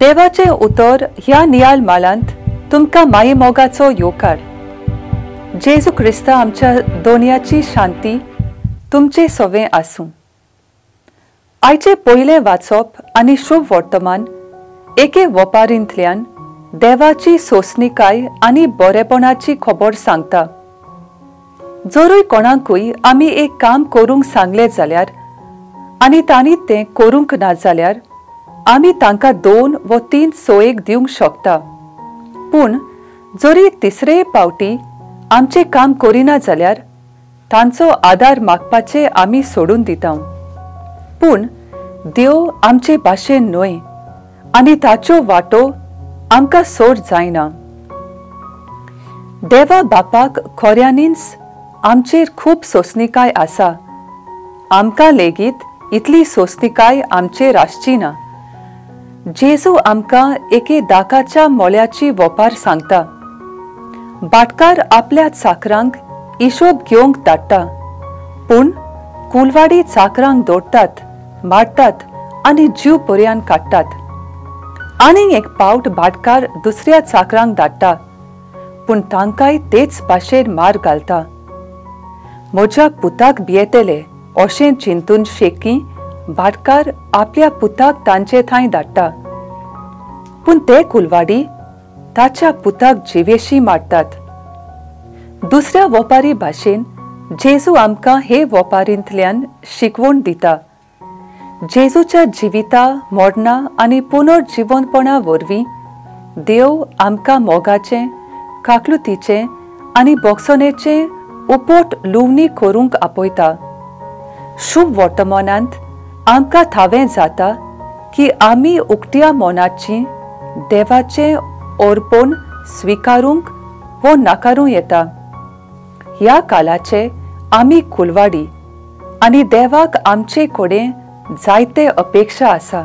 देवाचें उतर ह्या नियाल मालांत तुमकां मायेमोगाचो येवकार। जेजू क्रिस्ता आमच्या दोनयाची शांती तुमचे सवें आसूं। आयचें पयलें वाचप आनी शुभ वर्तमान एके वपारींतल्यान देवाची सोंसणीकाय आनी बरेपणाची खबर सांगता। जरूय कोणाकूय आमी एक काम करूंक सांगलें जाल्यार आनी तांणी तें करूंक ना जाल्यार आमी तांकां 2 वा 3 सोयेक दिवंक शकता। पूण जरी तिसरे पावटी आमचें काम करिना जाल्यार तांचो आदार मागपाचें आमी सोडून दिता। पूण देव आमचे भाशेन न्हय आनी ताच्यो वाटो आमकां सोड जायना। देवा बापाक खऱ्यांनीच आमचेर खूब सोंसणीकाय आसा। आमकां लेगीत इतली सोंसणीकाय आमचेर आसची ना। जेजू आमकां एके दाकाच्या मोल्याची वपार सांगता। भाटकार आपल्या चाकरांक हिशोब घेवंक धाडटा, पूण कुलवाडी चाकरांक दोडटात, मारतात आनी जीव पर्यान काडटात। आनीक एक पावट भाटकार दुसऱ्या चाकरांक धाडटा, पूण तांकांय तेच भाशेन मार घालता। म्हज्या पुताक भियेतले अशें चिंतून शेकी भाटकार आपल्या पुताक तांचे थंय धाडटा, पूण ते कुलवाडी ताच्या पुताक जिवेशी मारतात। दुसऱ्या वपारी भाशेन जेजू आमकां हे वपारींतल्यान शिकवण दिता। जेजूच्या जिविता, मरणा आनी पुनर्जिवनपणा वरवीं देव आमकां मोगाचें, काकलुतीचें आनी बोगसणेचें उपोट लुवणी करूंक आपयता। शुभ वर्तमानांत आमकां थावें जाता की आमी उक्त्या मनाची देवाचें अर्पण स्विकारूंक वो नाकारूं येता। ह्या कालाचे आमी कुलवाडी आनी देवाक आमचे कडेन जायते अपेक्षा आसा।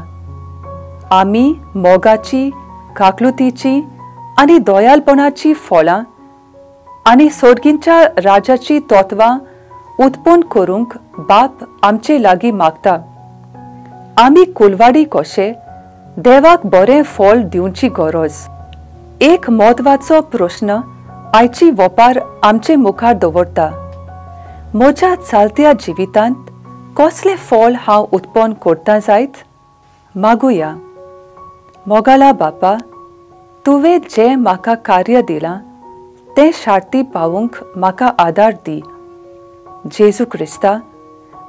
आमी मोगाची, काकलुतीची आनी दयालपणाची फळां आनी सोर्गींच्या राजाची तत्वां उत्पन्न करूंक बाप आमचे लागीं मागता। आमी कुलवाडी कशे देवाक बरें फळ दिवची गरज। एक म्हत्वाचो प्रश्न आयची वपार आमचे मुखार दवरता। म्हज्या चालत्या जिवितांत कसलें फळ हांव उत्पन्न करता जायत? मागुया। मोगाला बापा, तुवें जें म्हाका कार्य दिलां तें शार्ती पावूंक म्हाका आदार दी। जेजू क्रिस्ता,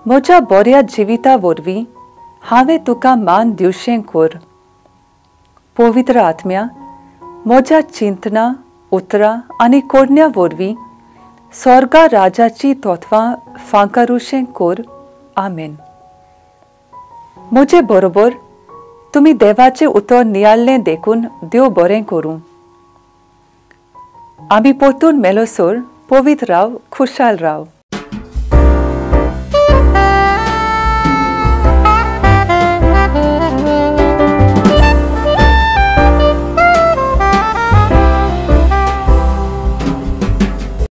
म्हज्या बऱ्या जिविता वरवीं हांवें तुका मान दिवशें कर। पवित्र आत्म्या, म्हज्या चिंतना, उतरां आनी करण्या वरवीं स्वर्गा राजाची तत्वां फांकारुशें कर। आमेन। म्हजे बरोबर तुमी देवाचें उतर नियाळ्ळें देखून देव बरें करूं। आमी परतून मेलोसर पवित्र राव, खुशाल राव।